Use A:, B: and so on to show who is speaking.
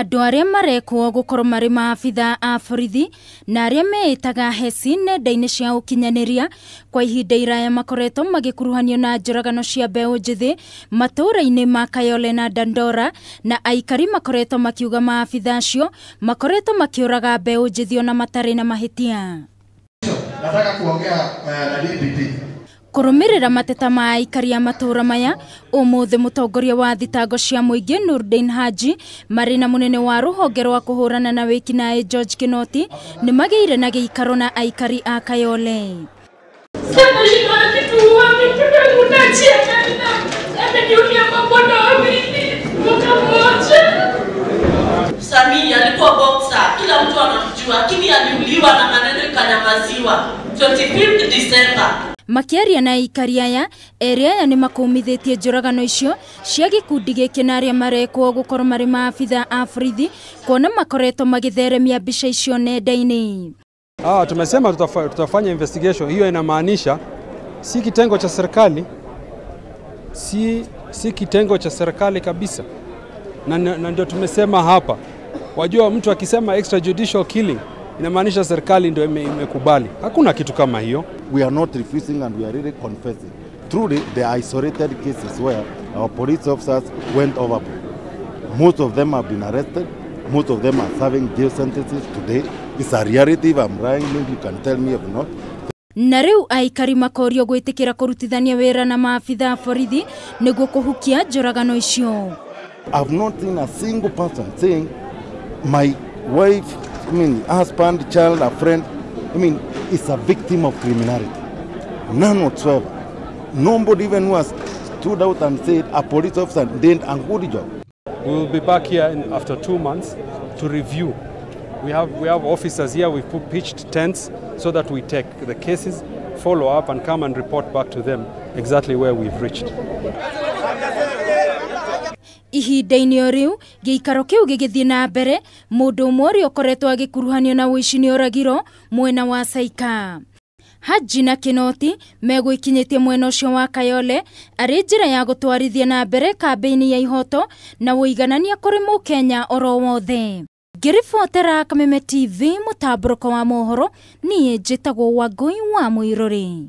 A: Andũ arĩa marekwo gũkorwo marĩ maabitha a borithi na arĩa meĩtaga heci nenda-inĩ cia ũkinyanĩria kwa ihinda iraya makoretwo magĩkuruhanio na njũragano cia mbeũ njĩthĩ matũũra-inĩ ma Kayole na Dandora, na aikari makoretwo makiuga maabitha acio makoretwo makĩũraga mbeũ njĩthĩ ona matarĩ na mahĩtia.
B: Nataka kuongea na DPP.
A: Kũrũmĩrĩra mateta ma aikari a matũũra maya, ũmũthĩ mũtongoria wa thitango cia mũingĩ Nurdin Haji marĩ na mũnene wa rũhonge rwa kũhũrana na wĩkinaĩ George Kinoti nĩ magĩire na gĩikaro na aikari a Kayole.
C: Samii alikuwa boxer, kila mtu anamjua, lakini aliuliwa na maneno ikanyamaziwa 25 December.
A: Makĩaria na aikari aya, erĩ aya nĩ makũmithĩtie njũragano icio cia gĩkundi gĩkĩ na arĩa marekwo gũkorwo marĩ maabitha a borithi kuona makoretwo magĩtheremia mbica icio nenda-inĩ.
D: Tumesema tutafanya investigation. Hiyo inamaanisha si kitengo cha serikali, si kitengo cha serikali kabisa. Na ndio tumesema hapa. Wajua mtu akisema extrajudicial killing inamaanisha serikali ndio imekubali. Hakuna kitu kama hiyo.
E: We are not refusing and we are really confessing. Truly, there are isolated cases where our police officers went overboard. Most of them have been arrested. Most of them are serving jail sentences today. It's a reality. If I'm lying, maybe you can tell me if not.
A: Na rĩu aikari makorio gwĩtĩkĩra kũrutithania wĩra na maabitha a borithi nĩguo kũhukia njũragano icio.
E: I've not seen a single person saying my wife, I mean, husband, child, a friend, I mean, is a victim of criminality. None whatsoever. Nobody even who has stood out and said a police officer did a good job.
D: We will be back here after 2 months to review. We have officers here. We've put pitched tents so that we take the cases, follow up and come and report back to them exactly where we've reached.
A: Ihinda-inĩ o rĩu gĩikaro kĩu gĩgĩthiĩ na mbere, mũndũ ũmwe ũrĩa ũkoretwo agĩkuruhanio na ũici nĩ oragirwo mwena wa Saika. Haji na Kinoti megũikinyĩtie mwena ũcio wa Kayole arĩ njĩra ya gũtwarithia na mbere kambĩini ya ihoto na ũiganania kũrĩ mũkenya oro wothe. Ngĩribotera Kameme TV mũtambũrũko wa mohoro, niĩ njĩtagwo Wangũi wa Mũirũrĩ.